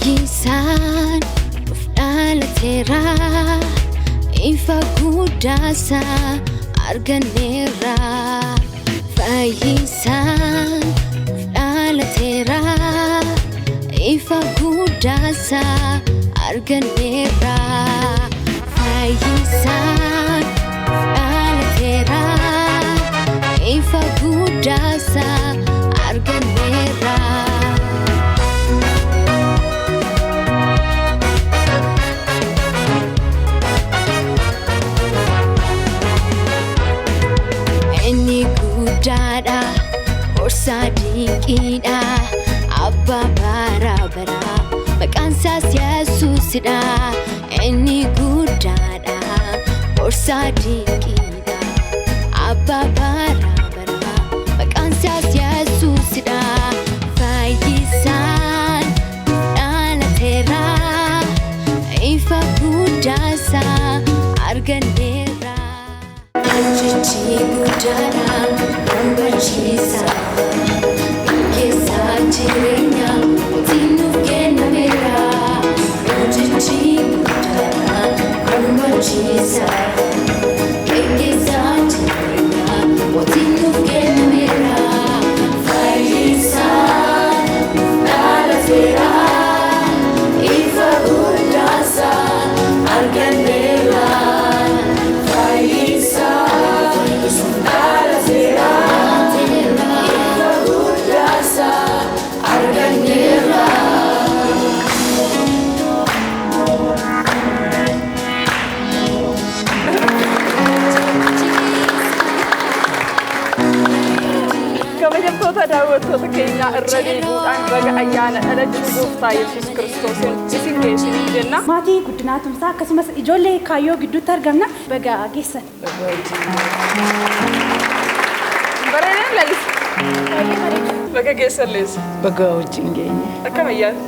Fayyisaan nuuf dhalateera, ifa guddaasaa arganneerra. Fayyisaan nuuf dhalateera, ifa guddaasaa arganneerra. Fayyisaan nuuf dhalateera, ifa guddaasaa arganneerra. Inni guddaadha, gorsaa dinqiidha, abbaa bara baraa, maqaan isaas Yesuusidha. Inni guddaadha, gorsaa dinqiidha, abbaa bara baraa, maqaan isaas Yesuusidha. Fayyisaan dhalateera, ifa guddaasaa arganneerra. Jechi guddaadha, barbaachisa. Keessa jireenya mootiin nuuf kennameera. Jechi guddaadha, barbaachisa. Keessa jireenya mootiin nuuf kennameera. Fayyisaan dhalateera, ifa guddaasaa arganneerra. Fayyisaan dhalateera, ifa guddaasaa arganneerra. Kabajamtoota daawwattoota keenyaa, irra deebi'uudhaan baga ayyaana dhalachuu Gooftaa Yesuus Kiristoosiin isin geessiniif jenna. Maatii Guddinaa Tumsaa akkasumas ijoollee Kaayyoo gidduutti argamna. Baga geessan. Bareedaan lalisa. Baga geessan, Leensa. Baga wajjin geenye. Akkam ayyaana?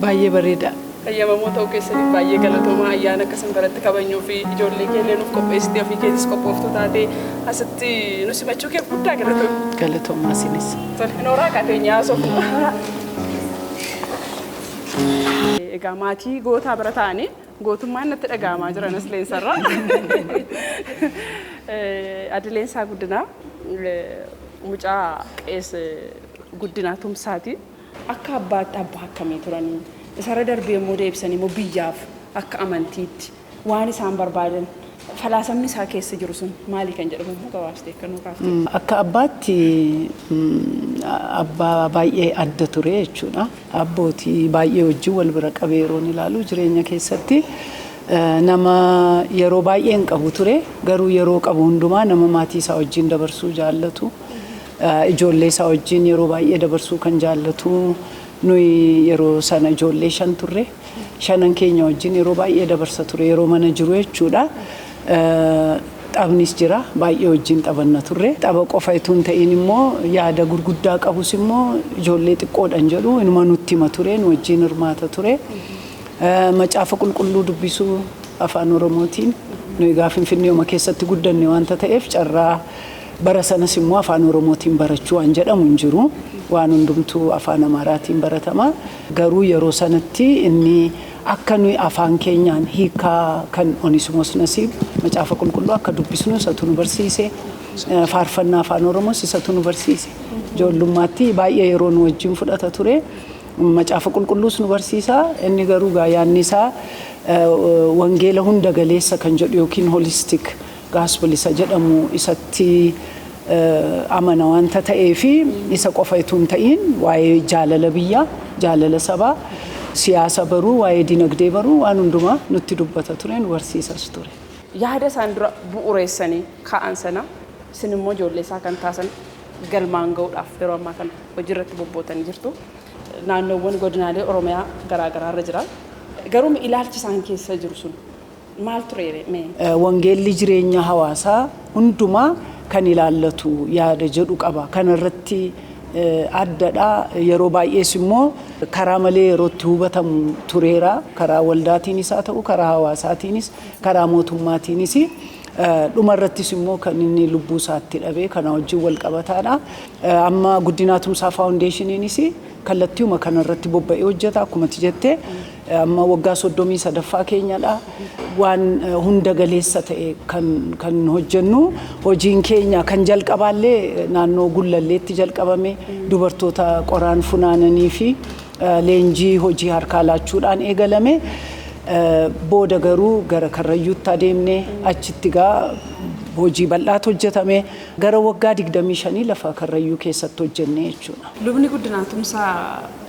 Baay'ee bareeda. Eeyyamamoo ta'uu keessaniif baay'ee galatoomaa. Ayyaana akkasin biratti kabajnuu fi ijoollee keellee nuuf qopheessitee, ofii keetis qophooftuu taatee asitti nu simachuu keef guddaa galatoomna. Galatoomaa isinis. Tole, nooraa kaateenyaa haasofnu. Egaa maatii gootaa bira ta'anii gootummaan natti dhaga'amaa jiran as Leensarraa. Adi Leensaa Guddinaa mucaa Qees Guddinaa Tumsaati. Akka abbaatti abbaa akkamii turanii? Isarra darbee immoo deebisanii immoo biyyaaf akka amantiitti waan isaan barbaadan, falaasamni isaa keessa jiru sun maali kan jedhamu immoo gabaabsitee akka nuu kaafte. Akka abbaatti abbaa baay'ee adda ture jechuudha. Abbootii baay'ee wajjin wal bira qabee yeroon ilaalu, jireenya keessatti nama yeroo baay'ee hin qabu ture. Garuu yeroo qabu hundumaa nama maatii isaa wajjin dabarsuu jaallatu. Ijoollee isaa wajjin yeroo baay'ee dabarsuu kan jaallatu. Nuyi yeroo sana ijoollee shan turre. Shanan keenya wajjin yeroo baay'ee dabarsa ture yeroo mana jiru jechuudha. Taphnis jira, baay'ee wajjin taphanna turre. Tapha qofa itoo hin ta'in immoo yaada gurguddaa qabus immoo ijoollee xiqqoodhan jedhu inuma nutti hima ture, nu wajjin hirmaata ture. Macaafa Qulqulluu dubbisuu Afaan Oromootiin. Nuyi egaa Finfinneema keessatti guddanne waanta ta'eef, carraa bara sanas immoo Afaan Oromootiin barachuu waan jedhamu hin jiru. Waan hundumtuu Afaan Amaaraatiin baratama. Garuu yeroo sanatti inni akka nuyi afaan keenyaan hiikaa kan Onisimoos Nasiib Macaafa Qulqulluu akka dubbisnu isatu nu barsiise. Faarfannaa Afaan Oromoos isatu nu barsiise. Ijoollummaatti baay'ee yeroo nu wajjin fudhata ture. Macaafa Qulqulluus nu barsiisa. Inni garuu gaa yaadni isaa wangeela hunda galeessa kan jedhu yookiin holistic gospel isa jedhamu isatti amana wanta ta'eefi, isa qofa itoo hin ta'in waa'ee jaalala biyyaa, jaalala sabaa, siyaasa baruu, waa'ee dinagdee baruu, waan hundumaa nutti dubbata ture, nu barsiisas ture. Yaada isaan dura bu'uureessanii kaa'an sana isin immoo ijoollee isaa kan taasan galmaan ga'uudhaaf yeroo ammaa kana hojii irratti bobbootanii jirtu. Naannoowwan godinaalee Oromiyaa garaa garaa irra jira. Garuu ilaalchi isaan keessa jiru sun maal ture mee? Wangeelli jireenya hawaasaa hundumaa kan ilaallatu yaada jedhu qaba. Kana irratti addadha. Yeroo baay'ees immoo karaa malee yeroo itti hubatamu tureera. Karaa waldaatiinis haa ta'u, karaa hawaasaatiinis, karaa mootummaatiinis. Dhuma irrattis immoo kan inni lubbuu isaatti dhabee kana wajjin wal qabataadha. Amma Guddinaa Tumsaa Foundationiinis Kallattiuma kanarratti bobba'ee hojjeta akkuma ati jette amma waggaa 33ffaa keenyadha. Waan hunda galeessa ta'e kan hojjennu hojiin keenya kan jalqabaallee naannoo Gullalleetti jalqabame dubartoota qoraan funaananii fi leenjii hojii harkaa laachuudhaan eegalame. Booda garuu gara Karrayyuutti adeemne achitti gaa hojii bal'aatu hojjetame gara waggaa 25 lafa Karrayyuu keessatti hojjenne jechuudha. Lubni Guddinaa Tumsaa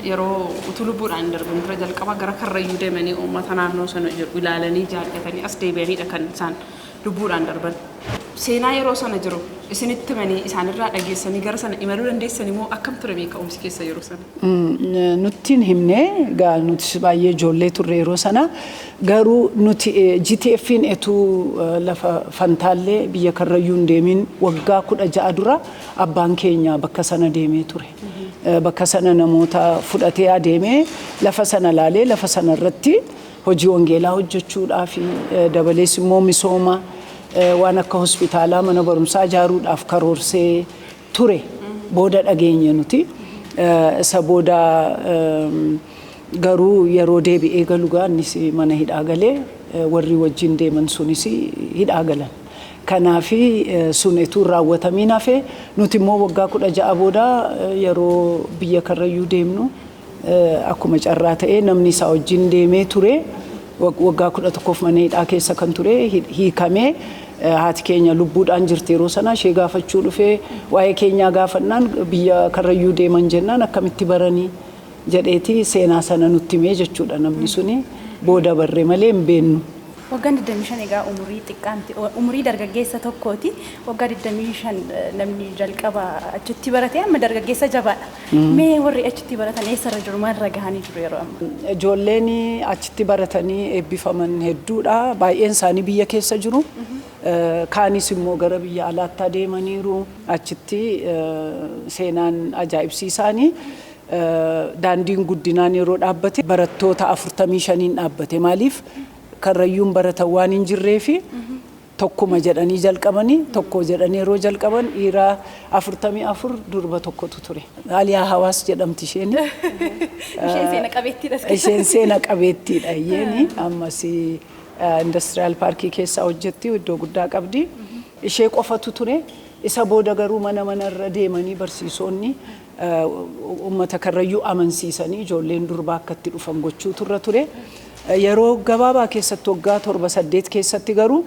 yeroo utuu lubbuudhaan hin darbin dura jalqaba gara Karrayyuu deemanii uummata naannoo sana jiru ilaalanii jaallatanii as deebi'aniidha kan isaan lubbuudhaan darban. Seenaa yeroo sana jiru isinitti himanii isaanirraa dhageessanii gara sana imaluu dandeessanii moo akkam ture mee ka'umsi keessa yeroo sana? Nutti hin himne egaa nuti baay'ee ijoollee turre yeroo sana garuu nuti GTF'n etuu lafa Fantaallee biyya Karrayyuu hin deemin waggaa 16 dura abbaan keenya bakka sana deemee ture. Bakka sana namoota fudhatee adeemee lafa sana laalee lafa sana irratti hojii wangeelaa hojjechuudhaaf dabalees immoo misooma waan akka hospitaalaa mana barumsaa ijaaruudhaaf karoorsee ture booda dhageenye nuti. Isa booda garuu yeroo deebi'ee galu gaa innis mana hidhaa galee warri wajjin deeman sunis hidhaa galan. Kanaafi sun etuu hin raawwatamiin hafe nuti immoo waggaa 16 booda yeroo biyya Karrayyuu deemnu akkuma carraa ta'ee namni isaa wajjin deemee ture waggaa 11f mana hidhaa keessa kan ture hiikamee haati keenya lubbuudhaan jirti yeroo sana ishee gaafachuu dhufee waa'ee keenyaa gaafannaan biyya Karrayyuu deeman jennaan akkamitti baranii jedheeti seenaa sana nutti himee jechuudha namni suni booda barre malee hin beennu. Waggaan 25 egaa umurii xiqqaa miti. Umurii dargaggeessa tokkooti. Waggaa 25 namni jalqaba achitti barate amma dargaggeessa jabaadha. Mee warri achitti baratan eessarra jiru? Maalirra gahanii jiru yeroo ammaa? Ijoolleen achitti baratanii eebbifaman hedduudha. Baay'een isaanii biyya keessa jiru. Kaanis immoo gara biyya alaatti adeemaniiru. Achitti seenaan ajaa'ibsiisaanii daandiin guddinaan yeroo dhaabbate barattoota 45n dhaabbate. Maaliif Karrayyuun baratan waan hin jirreefi tokkuma jedhanii jalqabanii tokko jedhanii yeroo jalqaban dhiira 44 durba tokkotu ture. Aliyaa Hawaas jedhamti isheen. Isheen seena qabeettiidha. Isheen seena qabeettiidha isheen ammas indastiriyaal paarkii keessaa hojjetti iddoo guddaa qabdi. Ishee qofatu ture. Isa booda garuu mana manarra deemanii barsiisonni uummata Karrayyuu amansiisanii ijoolleen durbaa akka itti dhufan gochuu turra ture. Yeroo gabaabaa keessatti waggaa 7 8 keessatti garuu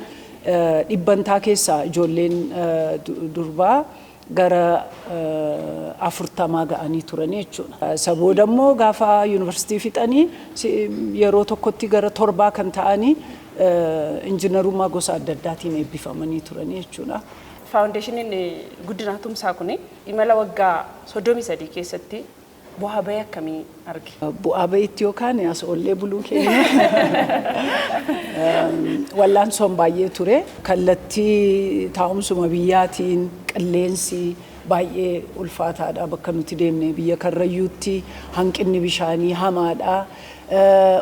dhibbantaa keessaa ijoolleen durbaa gara 40 ga'anii turanii jechuudha. Isa booda immoo gaafa yuunivarsiitii fixanii yeroo tokkotti gara torbaa kan ta'anii injiinarummaa gosa adda addaatiin eebbifamanii turanii jechuudha. Faawundeeshiniin Guddinaa Tumsaa kun imala waggaa 33 keessatti bu'aa bahii akkamii arge? Bu'aa bahiitti yookaan as oollee buluu keenya wallaansoon baay'ee ture. Kallattii taa'umsuma biyyaatiin qilleensi baay'ee ulfaataadha bakka nuti deemne biyya Karrayyuutti hanqinni bishaanii hamaadha.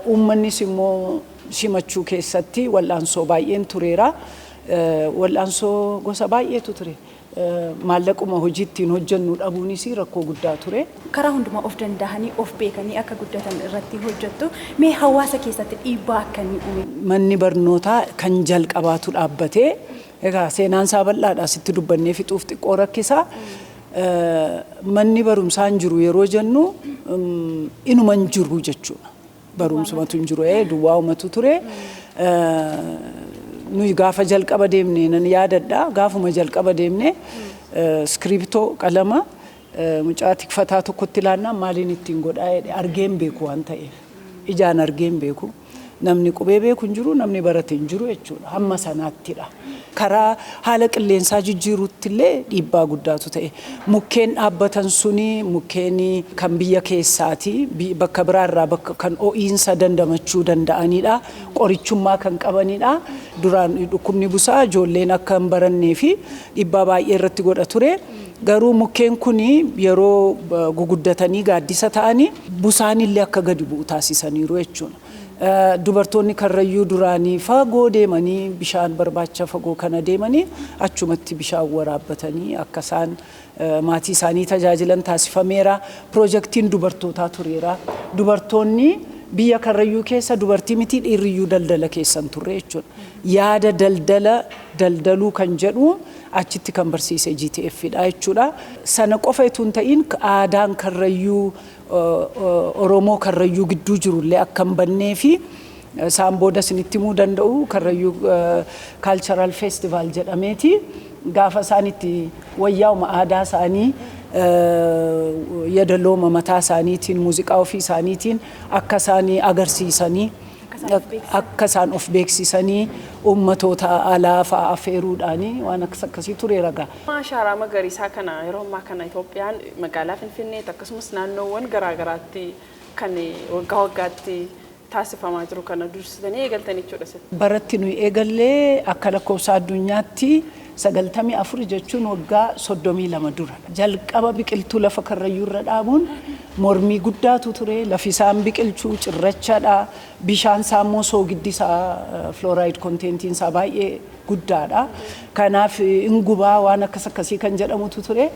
Uummannis immoo simachuu keessatti wal'aansoo baay'een tureera. Wal'aansoo gosa baay'eetu ture. Maallaquma hojii ittiin hojjennu dhabuunis rakkoo guddaa ture. Karaa hundumaa of danda'anii of beekanii akka guddatan irratti hojjettu. Mee hawaasa keessatti dhiibbaa akkamii uume? Manni barnootaa kan jalqabaatu dhaabbatee egaa seenaan isaa bal'aadha asitti dubbannee fixuuf xiqqoo rakkisa. Manni barumsaa hin jiru yeroo jennu inuma hin jiru jechuudha. Barumsumatu hin jiru duwwaa'umatu ture. Nuyi gaafa jalqaba deemne nan yaadadha. Gaafuma jalqaba deemne iskiriiptoo qalama mucaa tikfataa tokkotti laannaan maaliin ittiin godhaa jedhe argeen beeku waan ta'eef. Ijaan argeen beeku. Namni qubee beeku hin jiru, namni barate hin jiru jechuudha. Hamma sanaattidha. Karaa haala qilleensaa jijjiiruutti illee dhiibbaa guddaatu ta'e. Mukkeen dhaabbatan suni mukkeen kan biyya keessaati. Bakka biraarraa bakka kan ho'iinsa dandamachuu danda'anidha. Qorichummaa kan qabanidha. Duraan dhukkubni busaa ijoolleen akka hin barannee fi dhiibbaa baay'ee irratti godha ture. Garuu mukkeen kun yeroo guguddatanii gaaddisa ta'anii busaan illee akka gadi bu'u taasisaniiru jechuudha. Dubartoonni Karrayyuu duraanii fagoo deemanii, bishaan barbaacha fagoo kana deemanii, achumatti bishaan waraabbatanii akka isaan maatii isaanii tajaajilan taasifameera. Piroojeektiin dubartootaa tureera. Dubartoonni biyya Karrayyuu keessa dubartii miti, dhiirriyyuu daldala keessan turre jechuudha. Yaada daldala daldaluu kan jedhu achitti kan barsiise GTF dha jechuudha. Sana qofa itoo hin ta'in, aadaan Karrayyuu, Oromoo Karrayyuu gidduu jirullee akka hin bannee fi isaan booda isinitti himuu danda'u, Karrayyuu Cultural Festival jedhameeti gaafa isaan itti wayyaa'uma aadaa isaanii, yadalooma mataa isaaniitiin, muuziqaa ofii isaaniitiin akka isaanii agarsiisanii, akka isaan of beeksisanii, uummatoota alaa fa'a affeeruudhaanii waan akkas akkasii ture ragaa. Ashaaraa magariisaa kana yeroo ammaa kana Itoophiyaan magaalaa Finfinneetti akkasumas naannoowwan garaagaraatti kan waggaa waggaatti taasifamaa jiru kana dursitanii eegaltan jechuudha. Baratti nuyi eegallee akka lakkoofsa addunyaatti 94 jechuun waggaa 32 dura. Jalqaba biqiltuu lafa Karrayyuu irra dhaabuun mormii guddaatu ture. Lafi isaan biqilchuu cirrachadha. Bishaan isaa immoo soogiddi isaa, fluoride contentiin isaa baay'ee guddaadha. Kanaaf hin gubaa, waan akkas akkasii kan jedhamutu ture.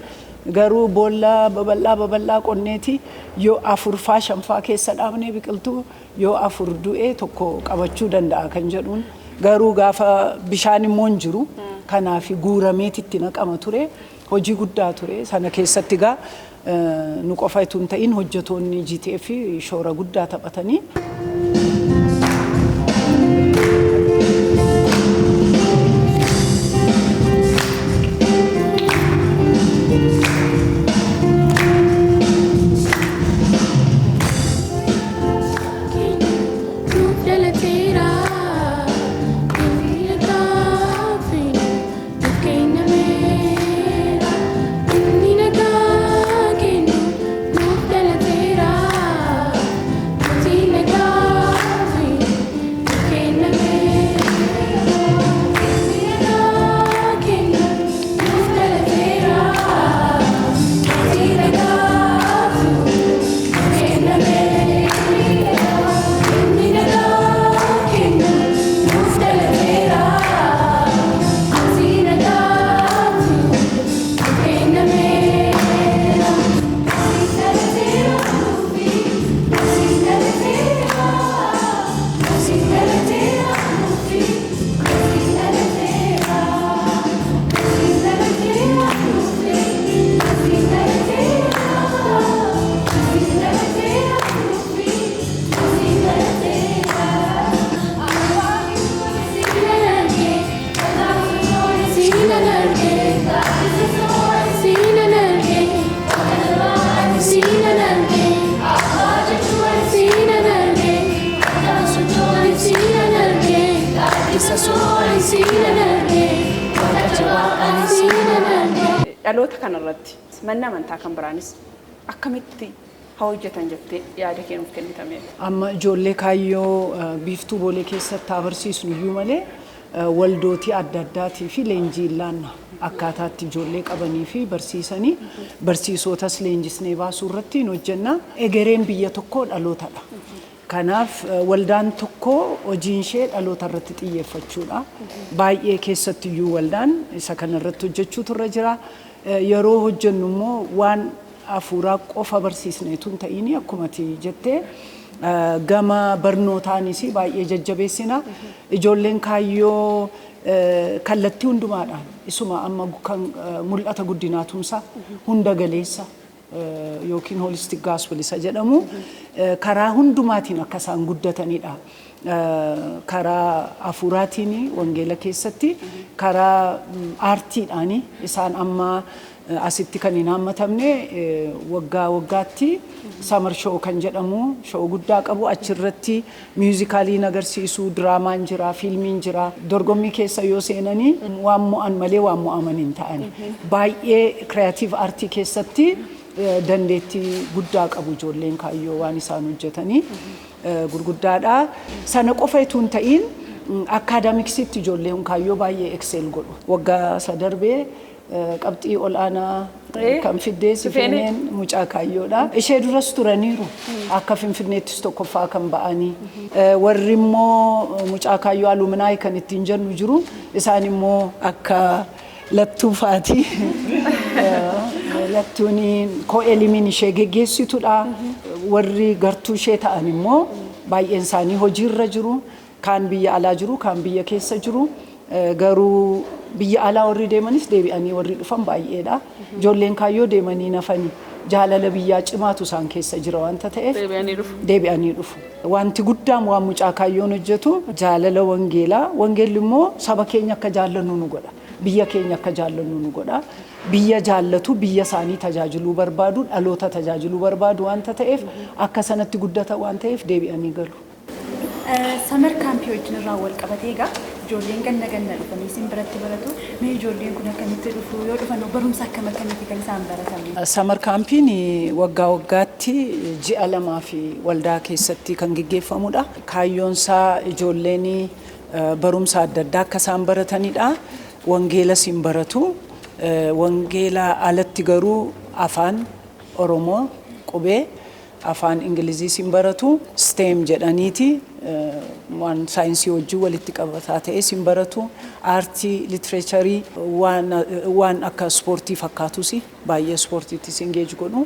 Garuu boolla babal'aa babal'aa qonneeti yoo afurfaa shanfaa keessa dhaabnee, biqiltuu yoo afur du'e tokko qabachuu danda'a kan jedhuun, garuu gaafa bishaan immoo hin jiru, kanaaf guurameeti itti naqama ture. Hojii guddaa ture. Sana keessatti gaa nu qofa itoo hin ta'in hojjetoonni GTF shoora guddaa taphatanii. Nuuf dhalateera, inni nagaa finu nuuf kennameera. Inni nagaa kennu nuuf dhalateera. Mootii nagaa finu nuuf kennameera. Inni nagaa kennu nuuf dhalateera. Mootii nagaa finu nuuf kennameera. Inni nagaa kennu nuuf dhalateera. Mootii nagaa finu nuuf kennameera. Mootii dhalateera nuufi, mootii dhalateera. Mootii dhalateera nuufi, mootii dhalateera. Mootii dhalateera nuufi, mootii dhalateera. Mootii dhalateera nuufi, mootii dhalateera. Sinan arge, sinan arge, sinan arge, sinan arge, sinan arge, sinan arge, sinan arge. Dhaloota kanarratti manni amantaa kan biraanis akkamitti haa hojjetan jettee yaada kee nuuf kennitameera? Amma ijoollee kaayyoo Biiftuu Boolee keessatti haa barsiisnu iyyuu malee, waldootii adda addaatii fi leenjii laanna. Akkaataatti ijoollee qabanii fi barsiisanii, barsiisotas leenjisnee baasuu irratti hin hojjenna. Egereen biyya tokkoo dhalootadha. Kanaaf waldaan tokko hojiin ishee dhaloota irratti xiyyeeffachuudha. Baay'ee keessattiyyuu waldaan isa kana irratti hojjechuutu irra jira. Yeroo hojjennu immoo waan hafuuraa qofa barsiisneetu hin ta'in, akkuma ati jettee gama barnootaanis baay'ee jajjabeessina. Ijoolleen kaayyoo kallattii hundumaadhaan isuma amma kan mul'ata Guddinaa Tumsaa hunda galeessa yookiin holistic gospel isa jedhamu karaa hundumaatiin akka isaan guddatanidha. Karaa hafuuraatiin wangeela keessatti, karaa aartiidhaan isaan amma asitti kan hin haammatamne waggaa waggaatti summer show kan jedhamu show guddaa qabu. Achirratti musicaliin agarsiisu, diraamaan jira, fiilmiin jira. Dorgommii keessa yoo seenanii waan mo'an malee waan mo'aman hin ta'an. Baay'ee creative artii keessatti dandeettii guddaa qabu ijoolleen kaayyoo, waan isaan hojjetanii gurguddaadha. Sana qofa itoo hin ta'in academicsitti ijoolleen kaayyoo baay'ee excel godhu. Waggaa isa darbee qabxii ol'aanaa Kan fiddee Sifeeneen mucaa kaayyoodha. Ishee duras turaniiru. Akka Finfinneettis tokkoffaa kan ba'anii. Warri immoo mucaa kaayyoo alumni kan ittiin jennu jiru. Isaan immoo akka Lattuufaati. Lattuun koo'elimiin ishee geggeessitudha. Warri gartuu ishee ta'an immoo baay'een isaanii hojiirra jiru. Kaan biyya alaa jiru, kaan biyya keessa jiru. Garuu biyya alaa warri deemanis deebi'anii warri dhufan baay'eedha. Ijoolleen kaayyoo deemanii nafanii jaalala biyyaa cimaatu isaan keessa jira wanta ta'eef Deebi'anii dhufu. Deebi'anii dhufu. Wanti guddaan waan mucaa kaayyoon hojjetu jaalala wangeelaa. Wangeelli immoo saba keenya akka jaallannu nu godha. Biyya keenya akka jaallannu nu godha. Biyya jaallatu, biyya isaanii tajaajiluu barbaadu, dhaloota tajaajiluu barbaadu wanta ta'eef, akka sanatti guddata waan ta'eef deebi'anii galu. Summer campii wajjin irraa wal qabatee egaa ijoolleen ganna ganna dhufanii isin biratti baratu. Mee ijoolleen kun akkamitti dhufu? Yoo dhufan barumsa akkam akkamitti kan isaan baratan? Summer campiin waggaa waggaatti ji'a 2 fi waldaa keessatti kan geggeeffamudha. Kaayyoon isaa ijoolleen barumsa adda addaa akka isaan baratanidha. Wangeelas hin baratu. Wangeela alatti garuu afaan Oromoo qubee, afaan Ingiliziis hin baratu. STEM jedhaniiti waan saayinsii wajjin walitti qabataa ta'es hin baratu. Aartii, literature, waan akka ispoortii fakkaatus baay'ee ispoortiittis engage godhu.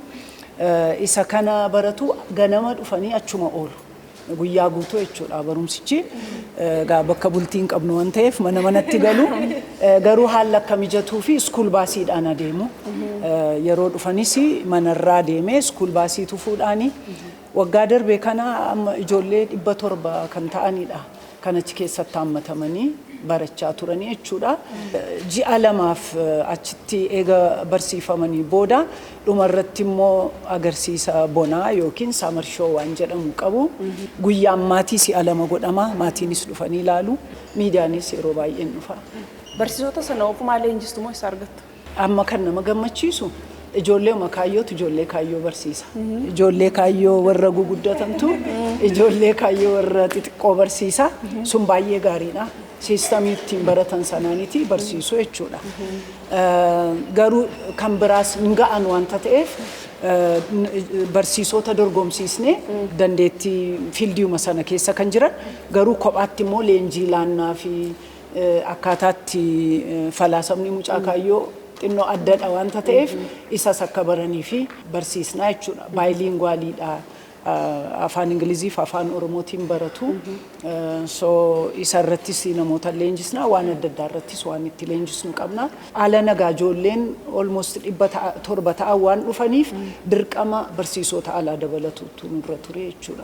Isa kana baratu, ganama dhufanii achuma oolu. Guyyaa guutuu jechuudha barumsichi. Egaa bakka bultii hin qabnu waan ta'eef mana manatti galu. Garuu haalli akka mijatuu fi school busiidhaan adeemu. Yeroo dhufanis manarraa deemee school busiitu fuudhaani. Waggaa darbe kana amma ijoollee 700 kan ta'anidha. Kan achi keessatti haammatamanii barachaa turanii jechuudha. Ji'a 2f achitti eega barsiifamanii booda dhumarratti immoo agarsiisa bonaa yookiin summer show waan jedhamu qabu. Guyyaan maatii si'a 2 godhama. Maatiinis dhufanii ilaalu. Miidiyaanis yeroo baay'een dhufa. Barsiisota sana ofumaa leenjistu moo isa argattu? Amma kan nama gammachiisu ijoollee kaayyootu ijoollee kaayyoo barsiisa. Ijoollee kaayyoo warra guguddatantu ijoollee kaayyoo warra xixiqqoo barsiisa. Sun baay'ee gaariidha. Systemii ittiin baratan sanaaniti barsiisu jechuudha. Garuu kan biraas hin ga'an wanta ta'eef barsiisota dorgomsiisnee dandeettii fieldiuma sana keessa kan jiran, garuu kophaatti immoo leenjii laannaa fi akkaataatti falaasamni mucaa kaayyoo xinnoo addadha wanta ta'eef isas akka baranii fi barsiisnaa jechuudha. Bilingualiidha. Afaan Ingilizii fi afaan Oromootiin baratu. So isa irrattis namoota leenjisna, waan adda addaa irrattis waan itti leenjisnu qabna. Haala nagaa ijoolleen almost 700 ta'an waan dhufaniif dirqama barsiisota alaa dabalatuutu nurra ture jechuudha.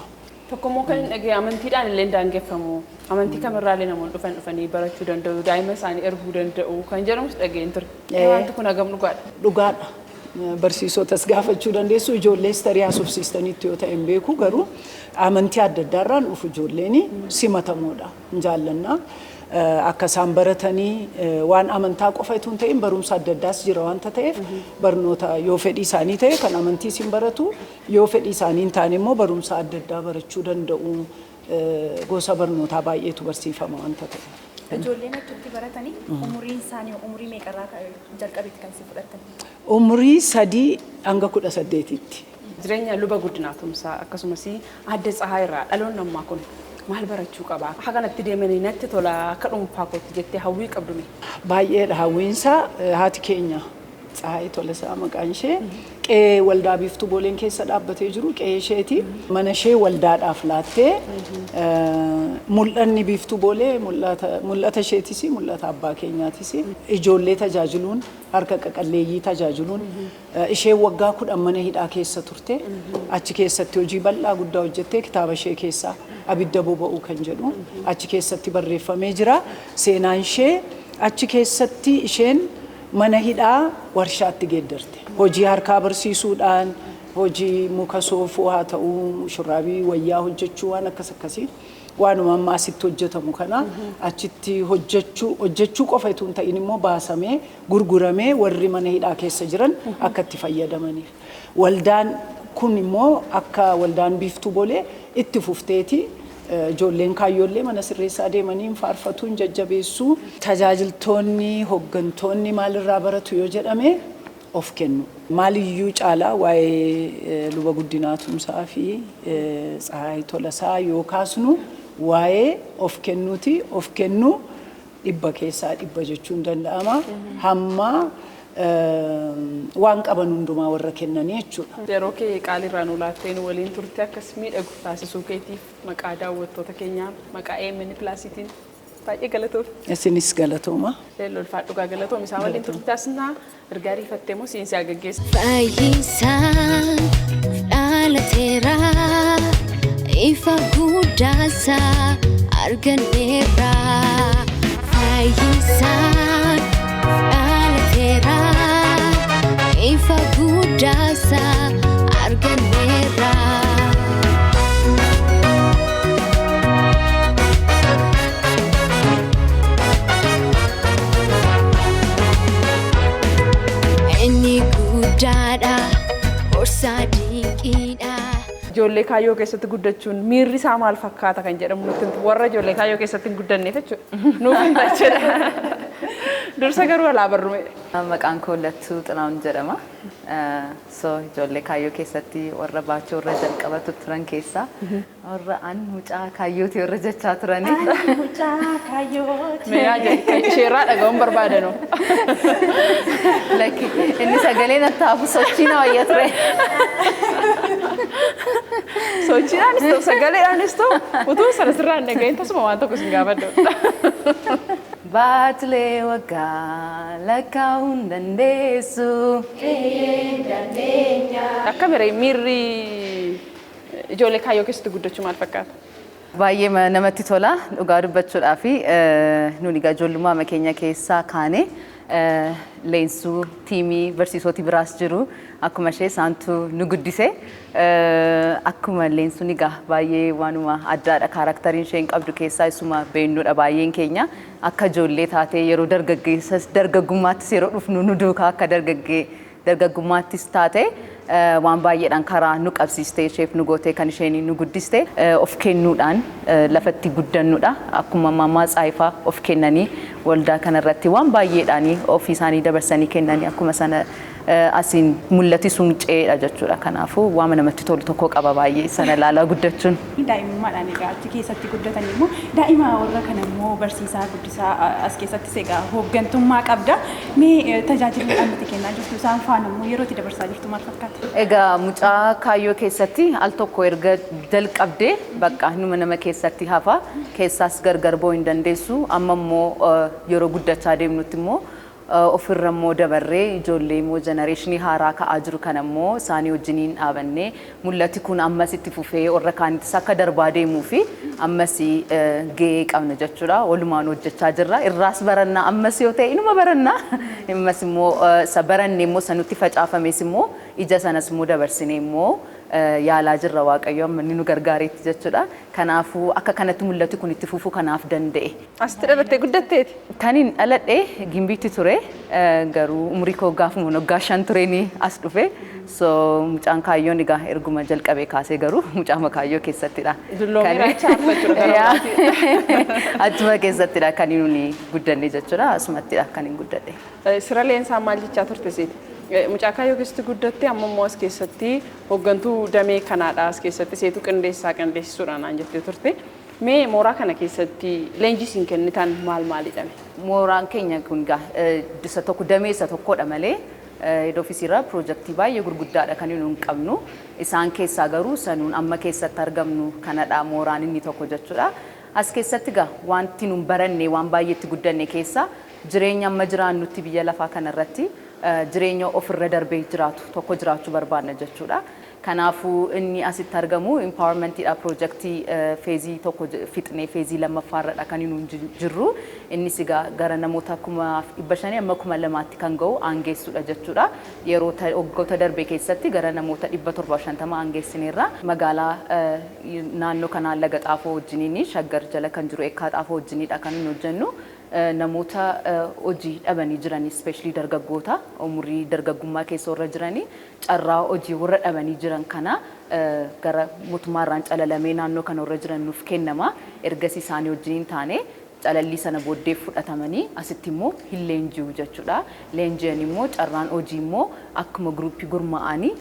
Tokkommoo kan hin dhagee amantiidhaan illee daangeffamu. Amantii kamirraallee namoonni dhufan dhufanii barachuu danda'u, daa'ima isaanii erguu danda'u kan jedhamus dhageen ture. Wanti kun hagam dhugaadha? Dhugaadha. Barsiisotas gaafachuu dandeessu, ijoollees tarii haasofsiistaniitti yoo ta'e hin beeku, garuu amantii adda addaarraan dhufu ijoolleen simatamoodha. Hin jaallannaa. Akka isaan baratanii waan amantaa qofa itoo hin ta'in barumsa adda addaas jira wanta ta'eef barnoota yoo fedhii isaanii ta'e kan amantiis hin baratu, yoo fedhii isaanii hin taane immoo barumsa adda addaa barachuu danda'u. Gosa barnootaa baay'eetu barsiifama wanta ta'e. Ijoolleen achitti baratanii umuriin isaanii umurii meeqarraa jalqabeetti kan isin fudhattan? Umurii 3 hanga 18tti. Jireenya luba Guddinaa Tumsaa akkasumas adde Tsahaa irraa dhaloonni ammaa kun maal barachuu qaba? Akka kanatti deemanii natti tola akka dhuunfaa kootti jettee hawwii qabdu mee? Baay'eedha hawwiinsaa. Haati keenya Tsahaayii Tolasaa maqaan ishee, qe'ee waldaa biiftuu booleen keessa dhaabbatee jiru qe'ee isheeti. Mana ishee waldaadhaaf laattee mul'anni biiftuu boolee mul'ata isheetis, mul'ata abbaa keenyaatis, ijoollee tajaajiluun, harka qaqalleeyyii tajaajiluun. Isheen waggaa 10 mana hidhaa keessa turte. Achi keessatti hojii bal'aa guddaa hojjettee kitaaba ishee keessaa "Abidda Boba'uu" kan jedhu achi keessatti barreeffamee jira. Seenaan ishee achi keessatti isheen mana hidhaa warshaatti geeddarte. Hojii harkaa barsiisuudhaan, hojii muka soofuu haa ta'uu, shurraabii, wayyaa hojjechuu, waan akkas akkasii, waanuma amma asitti hojjetamu kana achitti hojjechuu qofa itoo hin ta'in immoo baasamee gurguramee warri mana hidhaa keessa jiran akka itti fayyadamaniif. Waldaan kun immoo akka waldaan biiftuu bolee itti fufteeti ijoolleen kaayyoollee mana sirreessaa deemanii hin faarfatu, hin jajjabeessuu. Tajaajiltoonni, hooggantoonni maalirraa baratu yoo jedhame Of kennu. Maaliyyuu caalaa waa'ee Luba Guddinaa Tumsaa fi Tsahaay Tolasaa yoo kaasnu waa'ee of kennuuti. Of kennuu 100% jechuun danda'ama. Hamma waan qaban hundumaa warra kennanii jechuudha. Yeroo kee qaaliirraa nu laattee nu waliin turte akkas miidhagu taasisuu keetiif maqaa daawwattoota keenyaa, maqaa AMN Plusiitiin baay'ee galatoomi. Isinis galatooma. Leelloo, ulfaadhu gaa, galatoom. Isaan waliin turte taasisnaa ergaa ariifattee moo siin si gaggeessa. Fayyisaan dhalateera, ifa guddaasaa arganneerra. Fayyisaan dhalateera, ifa guddaasaa arganneerra. Inni guddaadha, horsaa dinqiidha. Ijoollee kaayyoo keessatti guddachuun miirri isaa maal fakkaata kan jedhamu nutti himtu. Warra ijoollee kaayyoo keessatti hin guddanneef jechuudha. Nuuf himta jechuudha. Dursa garuu alaa barrume. Maqaan koo Lattuu Xinaa'uun jedhama. So ijoollee kaayyoo keessatti warra baachoo warra jalqabatu turan keessaa warra an mucaa kaayyooti warra jechaa turani. Mucaa kaayyooti. Meeyaa jedhe isheerraa dhaga'uun barbaadanu. Lakki, inni sagalee natti hafu sochii na wayya ture. Sochiidhaanis ta'u sagaleedhaanis ta'u utuu sana sirraa hin dhagahin tasuma waan tokko sin gaafadhu. Baatilee waggaa lakkaa'uun dandeessu. Akka miree miirri ijoollee kaayyoo keessatti guddachuu maal fakkaata? Baay'ee namatti tola dhugaa dubbachuudhaa fi nuni egaa ijoollummaa keenya keessaa kaane leensuu tiimii barsiisoti biraas jiru, akkuma ishee isaantu nu guddise. Akkuma leensuun egaa baay'ee waanuma addaadha, characteriin isheen qabdu keessaa isuma beeknudha. Baay'een keenya akka ijoollee taatee yeroo dargaggeessas dargaggummaattis yeroo dhufnu nu duukaa akka dargaggummaattis taate waan baay'eedhaan karaa nu qabsiistee isheef nu gootee kan isheen nu guddiste of kennuudhaan lafatti guddannuudha. Akkuma maamaa Tsaayifaa of kennanii waldaa kanarratti waan baay'eedhaan ofii isaanii dabarsanii kennanii akkuma sana asiin mul'ati sun ce'eedha jechuudha. Kanaafuu waan namatti tolu tokko qaba baay'ee sana ilaalaa guddachuun. Daa'imummaadhaan egaa achi keessatti guddatan immoo daa'ima warra kana immoo barsiisaa guddisaa as keessattis egaa hooggantummaa qabda. Mee tajaajilli ammatti kennaa jirtu isaan faana immoo yeroo itti dabarsaa jirtu maal fakkaata? Egaa mucaa kaayyoo keessatti al tokko erga jalqabdee bakka numa nama keessatti hafa, keessaas gargar ba'uu hin dandeessu. Amma immoo yeroo guddachaa deemnutti immoo ofirra immoo dabarree ijoollee immoo generationii haaraa ka'aa jiru kana immoo isaanii wajjiniin dhaabannee mul'ati kun ammas itti fufee warra kaanittis akka darbaa deemuu fi ammas gahee qabna jechuudha. Walumaan hojjechaa jirra. Irraas barannaa, ammas yoo ta'e inuma barannaa. Ammas immoo isa baranne immoo isa nutti facaafames immoo ija sanas immoo dabarsinee immoo yaalaa jirra, Waaqayyo amma inni nu gargaareetti jechuudha. Kanaafuu akka kanatti mul'ati kun itti fufuu kanaaf danda'e. Asitti dhalattee guddatteeti? Kanin dhaladhe Gimbiitti ture, garuu umurii koo gaafuma waggaa 5 tureen as dhufe. So mucaan kaayyoon egaa erguma jalqabee kaasee garuu mucaa kaayyoo keessattidha. Dulloomeera achi jechuudha gara. Achuma keessattidha kan nuni guddanne jechuudha. Asumattidha kan hin guddadhe. Sira leensaa maal jechaa turte seeti? Mucaa kaayyoo keessatti guddatte, amma immoo as keessatti hooggantuu damee kanaadha, as keessatti seetu qindeessaa qindeessisuudha naan jettee turte. Mee mooraa kana keessatti leenjii isin kennitan maal maalidha? Mooraan keenya kun egaa isa tokko damee isa tokkodha malee head office irraa piroojaktii baay'ee gurguddaadha kan nuyi qabnu. Isaan keessaa garuu sanuun amma keessatti argamnu kanadha mooraan inni tokko jechuudha. As keessatti egaa wanti nun baranne, waan baay'eetti guddanne keessaa jireenya amma jiraannutti biyya lafaa kanarratti jireenya ofirra darbee jiraatu tokko jiraachuu barbaanna jechuudha. Kanaafuu inni asitti argamu empowermentiidha, piroojaktii phaseii tokko fixnee phaseii lammaffaarradha kan nuyi jirru. Innis egaa gara namoota 500,000 amma 2,000tti kan ga'u aangeessuudha jechuudha. Yeroo waggoota darbe keessatti gara namoota 750 aangeessineerra. Magaalaa naannoo kanaa Laga Xaafoo wajjiniin, Shaggar jala kan jiru Ekkaa Xaafoo wajjiniidha kan nuyi hojjennu. Namoota hojii dhabanii jiran, especially dargaggoota umurii dargaggummaa keessa warra jiranii, carraa hojii warra dhabanii jiran kana gara mootummaarraan calalamee naannoo kana warra jiran nuuf kennama. Ergasii isaanii wajjiniin taane Calallii sana booddee fudhatamanii asitti immoo hin leenji'u jechuudha. Leenji'an immoo carraan hojii immoo akkuma groupii gurmaa'anii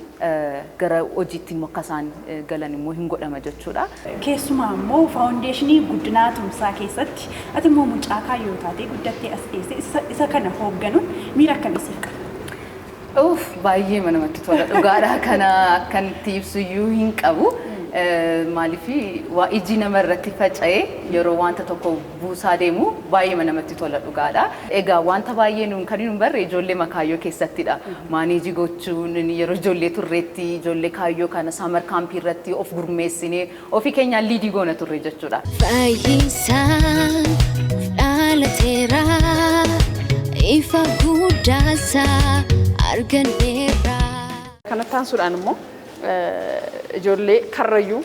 gara hojiitti immoo akka isaan galan immoo hin godhama jechuudha. Keessumaa immoo Faawundeeshinii Guddinaa Tumsaa keessatti ati immoo mucaa kaayyoo taatee guddattee as geesse, isa kana hoogganuun miira akkamii siif qaba? Uff, baay'ee namatti tola dhugaadha. Kana akkanatti ibsuyyuu hin qabu. Maaliif, waa iji nama irratti faca'ee yeroo wanta tokko buusaa deemu baay'ee namatti tola dhugaadha. Egaa wanta baay'ee nuun kan nuun barre ijoollee makaayyoo keessattidha. Manage gochuun yeroo ijoollee turreetti, ijoollee kaayyoo kana summer campii irratti of gurmeessinee ofii keenyaan lead goona turre jechuudha. Fayyisaan dhalateera, ifa guddaasaa arganneerra. Kanatti aansuudhaan immoo ijoollee Karrayyuu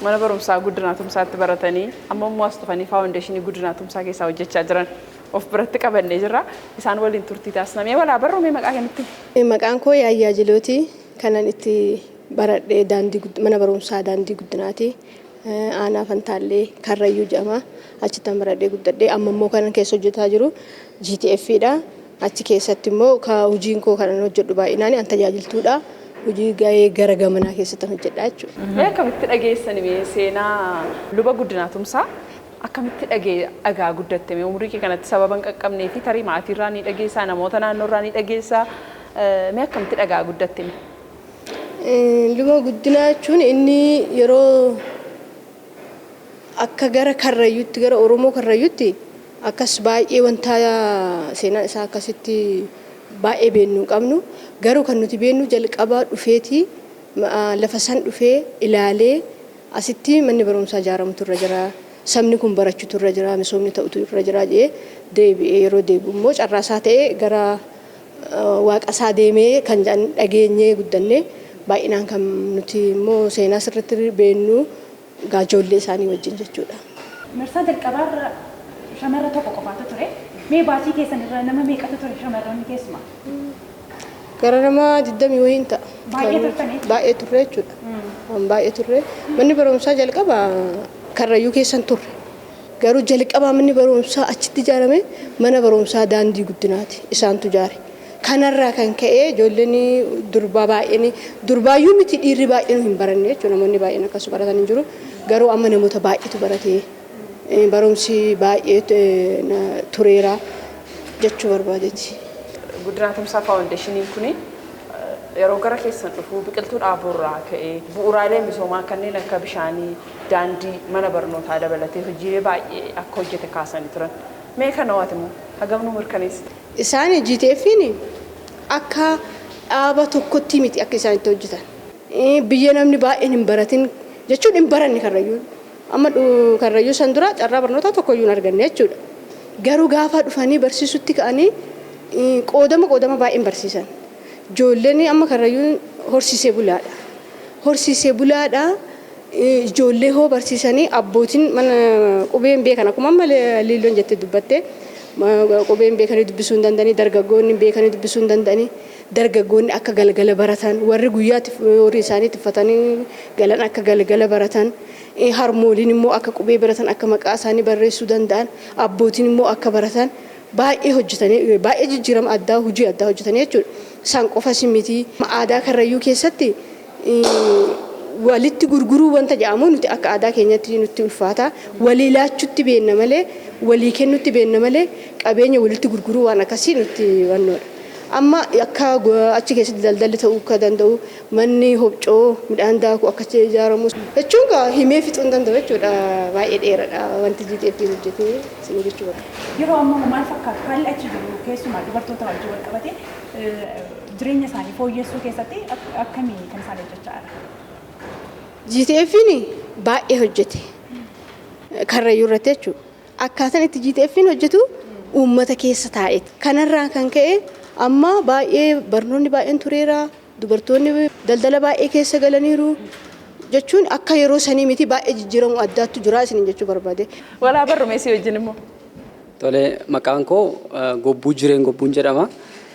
mana barumsaa Guddinaa Tumsaatti baratanii amma immoo as dhufanii Faawundeeshinii Guddinaa Tumsaa keessaa hojjechaa jiran of biratti qabannee jirra. Isaan waliin turtii taasifamee walaa barruumee maqaa kennitti. Maqaan koo Yaayyaa Jilooti. Kanan itti baradhee daandii mana barumsaa Daandii Guddinaati. Aanaa Fantaallee Karrayyuu jedhama. Achittan baradhee guddadhee, amma immoo kanan keessa hojjetaa jiru GTF dha. Achi keessatti immoo ka hojiin koo kanan hojjedhu baay'inaan an tajaajiltuudha. Hojii gahee gara gamanaa keessatti hojjedha jechuudha. Mee akkamitti dhageessani, mee seenaa luba Guddinaa Tumsaa akkamitti dhagaa guddatte? Mee umurii kee kanatti sababa hin qaqqabnee fi tarii maatiirraa ni dhageessaa, namoota naannoorraa ni dhageessaa, mee akkamitti dhagaa guddatte? Luba Guddinaa jechuun inni yeroo akka gara Karrayyuutti, gara Oromoo Karrayyuutti akkas baay'ee wanta seenaan isaa akkasitti baay'ee beeknu hin qabnu. Garuu kan nuti beeknu jalqaba dhufeetii lafa san dhufee ilaalee, asitti manni barumsaa ijaaramutu irra jira. Sabni kun barachuutu irra jira, misoomni ta'utu irra jira jedhee deebi'ee, yeroo deebi'u immoo carraasaa ta'ee gara waaqa isaa deemee kan jedhan dhageenyee guddannee. Baay'inaan kan nuti immoo seenaa sirriitti beeknu ijoollee isaanii wajjin jechuudha. Marsaa jalqabaarra shamarra tokko qofaatu ture. Mee baachii keessan irra nama meeqatu ture shamarroonni keessumaa? Gara nama 20 wayiin ta'a. Baay'ee turtanii? Baay'ee turre jechuudha. Baay'ee turre. Manni barumsaa jalqaba Karrayyuu keessan turre. Garuu jalqabaa manni barumsaa achitti ijaarame mana barumsaa Daandii Guddinaati. Isaantu ijaare. Kanarraa kan ka'e ijoolleen durbaa baay'een, durbaayyuu miti, dhiirri baay'een hin baranne jechuudha. Namoonni baay'een akkas baratan hin jiru. Garuu amma namoota baay'eetu barate. Barumsi baay'ee tureera jechuu barbaadeeti. Guddinaa Tumsaa Faawundeeshiniin kuni yeroo gara keessan dhufu biqiltuu dhaabuurraa ka'ee bu'uuraalee misoomaa kanneen akka bishaanii, daandii, mana barnootaa dabalatee hojiilee baay'ee akka hojjete kaasanii turan. Mee kana waati immoo hagam nu mirkaneessite? Isaan GTF'n akka dhaaba tokkotti miti akka isaan itti hojjetan. Biyya namni baay'een hin baratin jechuun hin baranne Karrayyuun. Amma Karrayyuu san dura carraa barnootaa tokkoyyuu hin arganne jechuudha. Garuu gaafa dhufanii barsiisutti ka'anii qoodama qoodama baay'een barsiisan. Ijoolleen amma Karrayyuun horsiisee bulaadha. Horsiisee bulaadha. Ijoollee hoo barsiisanii, abbootiin mana qubeen beekan, akkuma amma Liilloon jettee dubbatte, qubeen beekanii dubbisuu hin danda'anii, dargaggoonni beekanii dubbisuu hin danda'anii, dargaggoonni akka galgala baratan, warri guyyaatti horii isaanii tiffatanii galan akka galgala baratan, harmooliin immoo akka qubee baratan, akka maqaa isaanii barreessuu danda'an, abbootiin immoo akka baratan baay'ee hojjetanii, baay'ee jijjiirama addaa, hojii addaa hojjetanii jechuudha. Isaan qofas miti, aadaa Karrayyuu keessatti walitti gurguruu wanta jedhamu nuti akka aadaa keenyatti nutti ulfaata. Walii laachutti beenna malee, walii kennutti beenna malee, qabeenya walitti gurguruu waan akkasii nutti wannoodha. Amma akka achi keessatti daldalli ta'uu akka danda'u, manni hobcoo midhaan daakuu akka ijaaramu jechuun himee fixuu hin danda'u jechuudha. Baay'ee dheeradha wanti GTF hojjetee isin jechuu barbaada. Yeroo ammaa maal fakkaata haalli achi jiru, keessumaa dubartoota wajjin wal qabate jireenya isaanii fooyyessuu keessatti akkamiin kan isaan hojjechaa jiran? GTF'n baay'ee hojjete Karrayyuu irratti jechuudha. Akkaataan itti GTF'n hojjetu uummata keessa taa'eeti. Kanarraa kan ka'e amma baay'ee barnoonni baay'een tureera. Dubartoonni daldala baay'ee keessa galaniiru. Jechuun akka yeroo sanii miti, baay'ee jijjiiramuu addaattu jira isiniin jechuu barbaade. Walaa barrumeessi wajjin immoo. Tole, maqaan koo Gobbuu Jireen Gobbuun jedhama.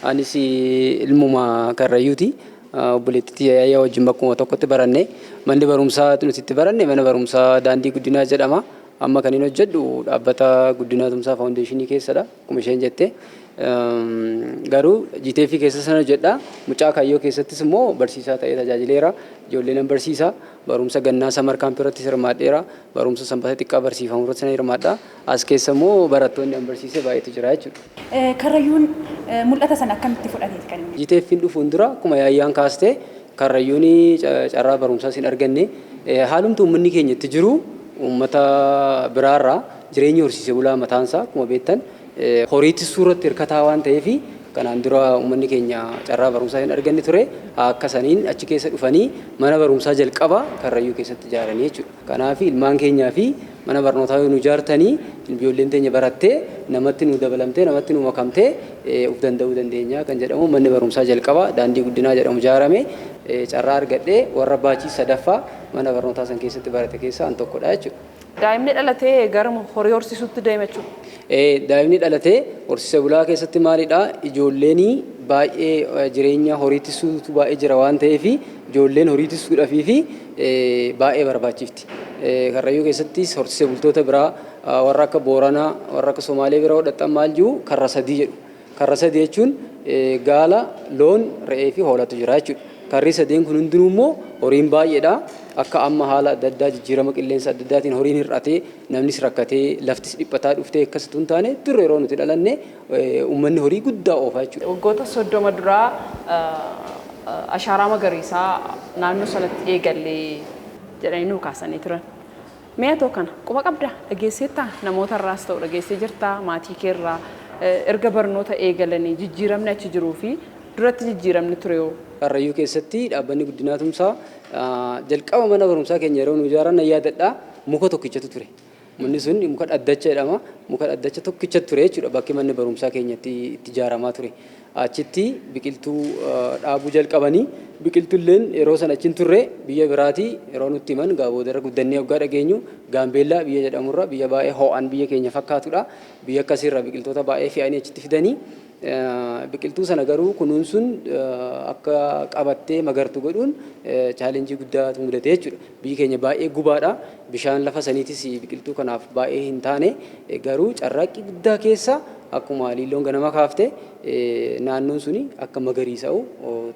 Anis ilmuma Karrayyuuti. Obboleettii Yaayyaa wajjin bakkuma tokkotti baranne. Manni barumsaa nuti itti baranne mana barumsaa Daandii Guddinaa jedhama. Amma kan inni hojjedhu dhaabbata Guddinaa Tumsaa Faawundeeshinii keessadha. Akkuma isheen jette. Garuu GTF keessa sana hojjedha. Mucaa kaayyoo keessattis immoo barsiisaa ta'ee tajaajileera. Ijoollee nan barsiisa. Barumsa gannaa summer campii irratti hirmaadheera. Barumsa sanbata xiqqaa barsiifamu irratti nan hirmaadha. As keessa immoo barattoonni an barsiise baay'eetu jira jechuudha. Karrayyuun mul'ata sana akkamitti fudhateeti kan inni? GTF'n dhufuun dura akkuma yaayyaan kaastee Karrayyuun carraa barumsaas hin arganne. Haalumti uummanni keenya itti jiru uummata biraarraa jireenyi horsiise bulaa mataansaa akkuma beektan horii tiksuu irratti hirkataa waan ta'eef kanaan dura uummanni keenya carraa barumsaa hin arganne ture. Akka saniin achi keessa dhufanii mana barumsaa jalqaba Karrayyuu keessatti ijaaranii jechuudha. Kanaaf ilmaan keenyaa fi mana barnootaa yoo nu ijaartanii ijoolleen teenya barattee namatti nu dabalamtee namatti nu makamtee of danda'uu dandeenya kan jedhamu manni barumsaa jalqaba daandii guddinaa jedhamu ijaarame carraa argadhee warra baachii sadaffaa mana barnootaa san keessatti barate keessaa an tokkodha jechuudha. Daa'imni dhalatee gara horii horsiisuutti deema jechuudha. Daa'imni dhalatee horsiise bulaa keessatti maalidha ijoolleen baay'ee jireenya horii tiksuutu baay'ee jira waan ta'eef ijoolleen horii tiksuudhaafii fi baay'ee barbaachifti. Karrayyuu keessattis horsiise bultoota biraa warra akka Booranaa warra akka Somaalee bira hodhatan maal jiru karra sadii jedhu. Karra sadii jechuun gaala, loon, re'ee fi hoolatu jira jechuudha. Karri sadeen kun hundinuu immoo horiin baay'eedha. Akka amma haala adda addaa jijjiirama qilleensa adda addaatiin horiin hir'atee namnis rakkatee laftis dhiphataa dhuftee akkasitti hin taane dur yeroo nuti dhalanne uummanni horii guddaa oofa jechuudha. Waggoota 30 duraa ashaaraa magariisaa naannoo sanatti eegallee jedhanii nuu kaasanii turan. Mee atoo kana quba qabdaa dhageesseettaa namoota irraas ta'u dhageessee jirtaa maatii keerraa erga barnoota eegalanii jijjiiramni achi jiruu fi duratti jijjiiramni ture hoo? Karrayyuu keessatti dhaabbanni Guddinaa Tumsaa jalqaba mana barumsaa keenya yeroo nu ijaaran nan yaadadha muka tokkichatu ture. Manni sun muka dhaddacha jedhama. Muka dhaddacha tokkicha ture jechuudha bakki manni barumsaa keenya itti ijaaramaa ture. Achitti biqiltuu dhaabuu jalqabanii biqiltuulleen yeroo sana achi hin turre biyya biraatii yeroo nutti himan gaa boodarra guddannee waggaa dhageenyu Gaambeellaa biyya jedhamurra biyya baay'ee ho'an biyya keenya fakkaatudha. Biyya akkasiirra biqiltoota baay'ee fe'anii achitti fidanii biqiltuu sana garuu kunuunsuun akka qabattee magartu godhuun challenge guddaatu mudate jechuudha. Biyyi keenya baay'ee gubaadha. Bishaan lafa saniitis biqiltuu kanaaf baay'ee hin taane garuu carraaqqii guddaa keessa akkuma Liilloon ganama kaafte naannoon suni akka magariisa'u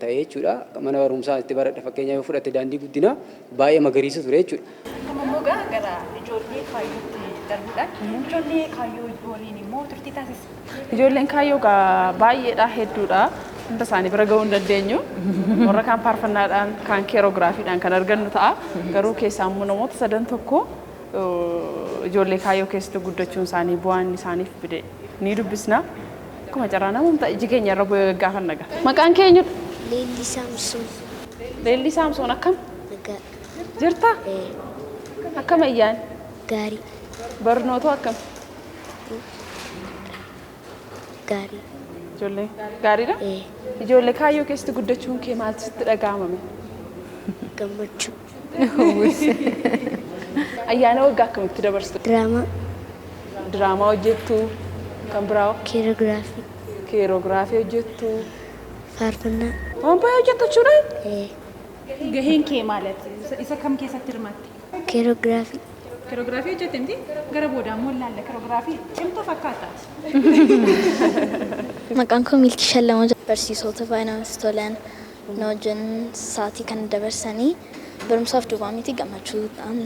ta'e jechuudha. Mana barumsaa itti baradhe fakkeenyaaf yoo fudhatte daandii guddinaa baay'ee magariisa ture jechuudha. Amma immoo gara ijoollee kaayyootti darbuudhaan ijoollee kaayyoo waliin immoo turtii taasisa. Ijoolleen kaayyoo gaa baay'eedha hedduudha. Hunda isaanii bira gahuu hin dandeenyu. Warra kaan faarfannaadhaan kaan keerogiraafiidhaan kan argannu ta'a. Garuu keessaa immoo namoota sadan tokko ijoollee kaayyoo keessatti guddachuun isaanii bu'aan isaaniif fide ni dubbisna. Akkuma carraa namoota iji keenya irra bu'ee gaafanna gaa. Maqaan kee eenyudha? Leellii Saamsoon. Leellii Saamsoon akkam? Nagaa. Jirtaa? Akkam ayyaan? Gaarii. Barnootoo akkam? Gaarii. Ijoollee gaariidha? Ijoollee kaayyoo keessatti guddachuun kee maaltu sitti dhaga'amame? Gammachuu. Ayyaana waggaa akkamitti dabarsitu? Diraamaa. Diraamaa hojjettu kan biraa? Keeroogiraafii. Keeroogiraafii hojjettu. Faarfannaa. Waan baay'ee hojjettu jechuudha? Gaheen kee maalat? Isa kam keessatti hirmaatte? Keeroogiraafii. Keeroogiraafii hojjette miti? Gara booda immoo ilaalla. Keeroogiraafii cimtuu fakkaata. Maqaan koo Milkii Shallamoo jedhama. Barsiisota baay'ee namatti tolan na wajjin sa'aatii kan dabarsanii barumsaaf duwwaa miti gammachuudhaan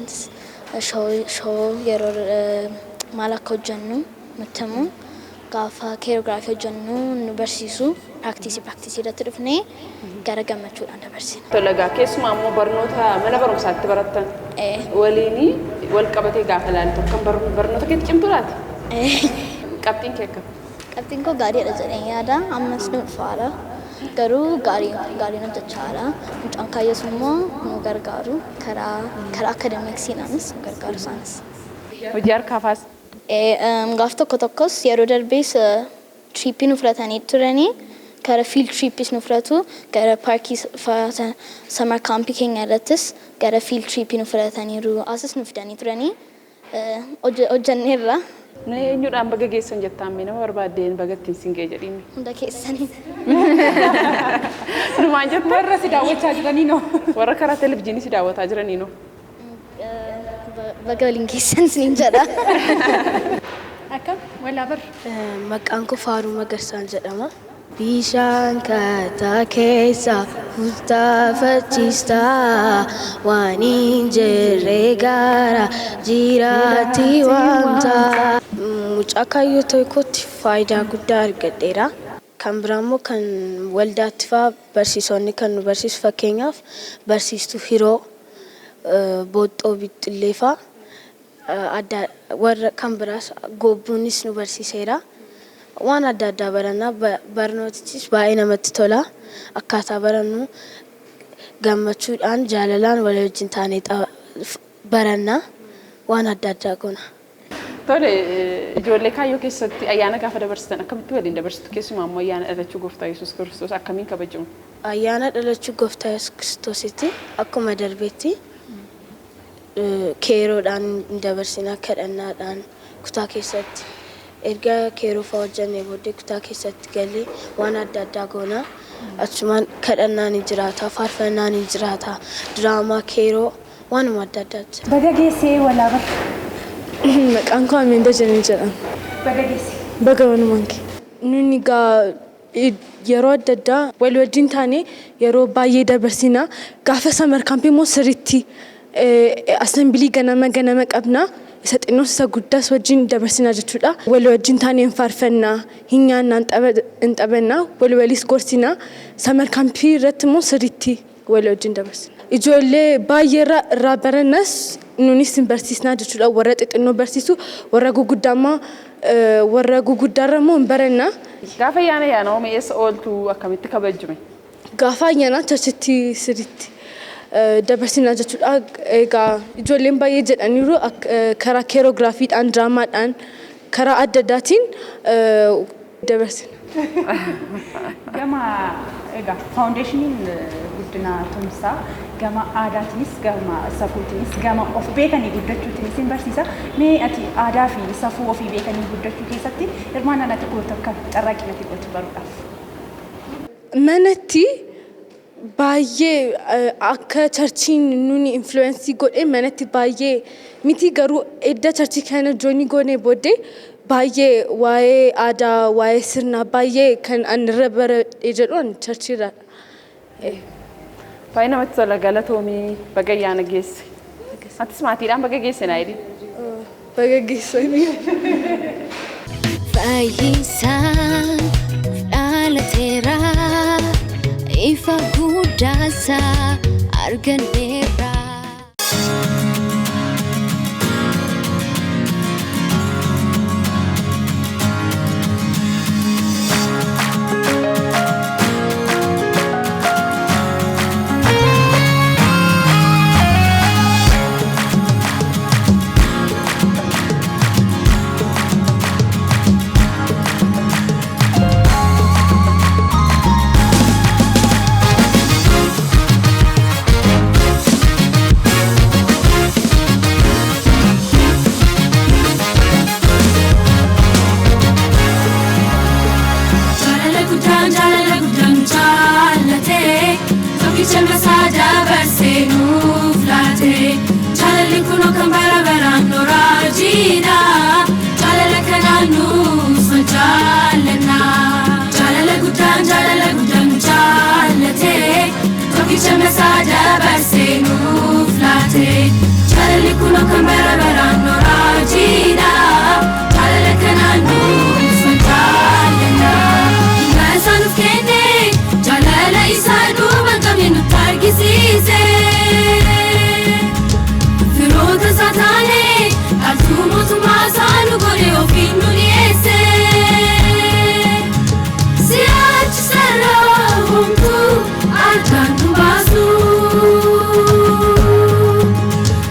show yeroo maal akka hojjennu nutti himu gaafa keeroogiraafii hojjennu nu barsiisu practice irratti dhufnee gara gammachuudhaan dabarsina. Tola egaa keessumaa immoo barnoota mana barumsaatti barattan waliin wal qabatee gaafa ilaaltu akkam barnoota keetti cimtuu laata? Qabxiin kee akkam? Qabxiin koo gaariidha jedheen yaada. Ammas nu dhufaara. Garuu gaarii gaariin hojjechaadha. Mucaan kaayyoos immoo nu gargaaru karaa karaa academicsiidhaanis nu gargaaru isaanis. Hojii harkaa faas? Gaaf tokko tokkos yeroo darbees tripii nu fudhatanii turanii gara field tripis nu fudhatu gara paarkii summer campii keenya irrattis gara field tripii nu fudhataniiru asis nu fidanii turanii hojjanneerra. Mee eenyudhaan baga geessan jettaan mee nama barbaaddeen baga ittiin sin ga'e jedhiin. Hunda keessanii. Numaan jetta? Warra si daawwachaa jiranii noo. Warra karaa televizyiinii si daawwataa jiranii noo. Baga waliin geessan isiniin jedha. Akkam walaa bar. Maqaan koo Faaruu Magarsaan jedhama. Bishaan kattaa keessa futtaafachiista, waan hin jirre gara jiraatti waamta. Mucaa kaayyoo ta'e kootti faayidaa guddaa argadheera. Kan biraa immoo kan waldaatti fa'aa barsiisonni kan nu barsiisu, fakkeenyaaf barsiistuu Hiroo, Booxxoo Bixxillee fa'aa, adda warra kan biraas goobbuunis nu barsiiseera. Waan adda addaa barannaa, barnootichis baay'ee namatti tola. Akkaataa barannu gammachuudhaan, jaalalaan walii wajjin taanee barannaa, waan adda addaa goona. Tole, ijoollee kaayyoo keessatti ayyaana gaafa dabarsitan akkamitti waliin dabarsitu? Keessumaa immoo ayyaana dhalachuu Gooftaa Yesuus Kiristoos akkamiin kabajamu? Ayyaana dhalachuu Gooftaa Yesuus Kiristoositti akkuma darbeetti keeroodhaan hin dabarsina, kadhannaadhaan kutaa keessatti. Erga keeroo fa'aa hojjannee booddee kutaa keessatti galee waan adda addaa goona. Achumaan kadhannaan hin jiraata, faarfannaan hin jiraata, diraamaa, keeroo, waanuma adda addaatu jira. Baga geessee, walaa bar. Maqaan koo Ameen Dajanee jedhama. Baga geesse. Baga walumaan kee. Nuni egaa yeroo adda addaa wal wajjin taane yeroo baay'ee dabarsina. Gaafa summer campii immoo sirriitti assembly ganama ganama qabna. Isa xinnoos isa guddaas wajjin dabarsina jechuudha. Wal wajjin taane hin faarfannaa, hin nyaannaa, hin taphannaa, wal waliis gorsina. Summer campii irratti immoo sirriitti wal wajjin dabarsina. Ijoollee baay'ee irraa barannas, nunis hin barsiisnaa jechuudha. Warra xixinnoo barsiisu, warra guguddaa immoo, warra guguddaarra immoo hin baranna. Gaafa ayyaana ayyaana oome eessa ooltu, akkamitti kabajume? Gaafa ayyaanaa churchitti sirriitti dabarsina jechuudha. Egaa ijoolleen baay'ee jedhaniiru, karaa choreographiidhaan, diraamaadhaan, karaa adda addaatiin dabarsina. Gama egaa faawundeeshiniin Guddina Tumsaa gama aadaatiinis, gama safuutiinis, gama of beekanii guddachuutiinis hin barsiisa. Mee ati aadaa fi safuu ofii beekanii guddachuu keessatti hirmaannaan ati gootu akka carraaqqii ati gootu baruudhaaf? Manatti baay'ee akka churchiin nuni influence godhe manatti baay'ee miti, garuu edda churchii kana join goonee booddee baay'ee waa'ee aadaa, waa'ee sirnaa baay'ee kan ani irra baradhee jedhu ani churchiirraadha. Baay'ee namatti tola, galatoomii, baga ayyaana geesse. Atis maatiidhaan baga geesse naa jedhi. Baga geessanii. Fayyisaan dhalateera, ifa guddaasaa arganneerra. Jaalala guddaan, jaalala guddaan nu jaallate, tokkicha masaa dabarsee nuuf laate. Jaalalli kun kan bara baraan nooraa jiidha. Jaalala kanaan nuuf wal jaallanna. Jaalala guddaan, jaalala guddaan nu jaallate, tokkicha masaa dabarsee nuuf laate. Jaalalli kun kan bara baraan nooraa jiidha. Jaalala kanaan nuuf wal jaallanna. Himmaa isaa nuuf kenne, jaalala isaa dhuma hin qabne nutti argisiise. Firoota isaa taane, dhaaltuu mootummaa isaa nu godhe, ofiin nu dhiyeesse. Si'achi sarara homtuu addaan nu baasu.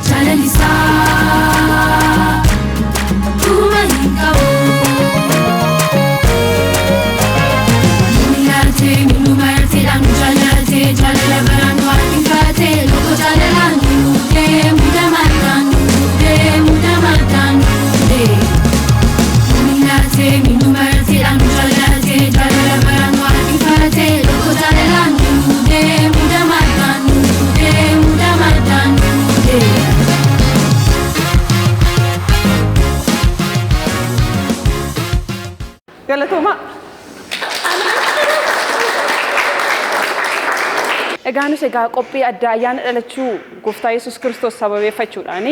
Jaalalli isaa. Galatoomaa. Egaa nus egaa qophii addaa ayyaana dhalachuu gooftaa Yesuus Kiristoos sababeeffachuudhaan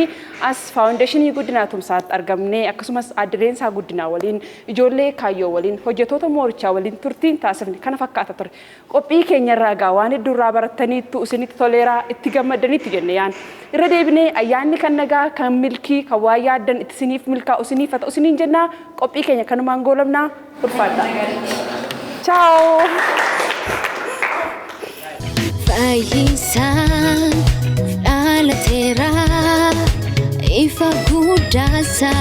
as faawundeeshinii Guddinaa Tumsaatti argamnee, akkasumas Aadde Leensaa Guddinaa waliin, ijoollee kaayyoo waliin, hojjettoota moorichaa waliin turtiin taasifne kana fakkaata ture. Qophii keenyarraa egaa waan hedduu irraa barattaniittu, isinitti toleeraa, itti gammaddaniitti jenne yaan. Irra deebinee ayyaanni kan nagaa, kan milkii, kan waa yaaddan itti isiniif milkaa'u isiniif haa ta'u isiniin jennaa, qophii keenya kanumaan goolabnaa, ulfaadhaa. Ciao! Fayyisaan dhalateera, ifa guddaasa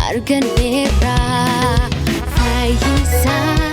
arganneerra. Fayyisaan.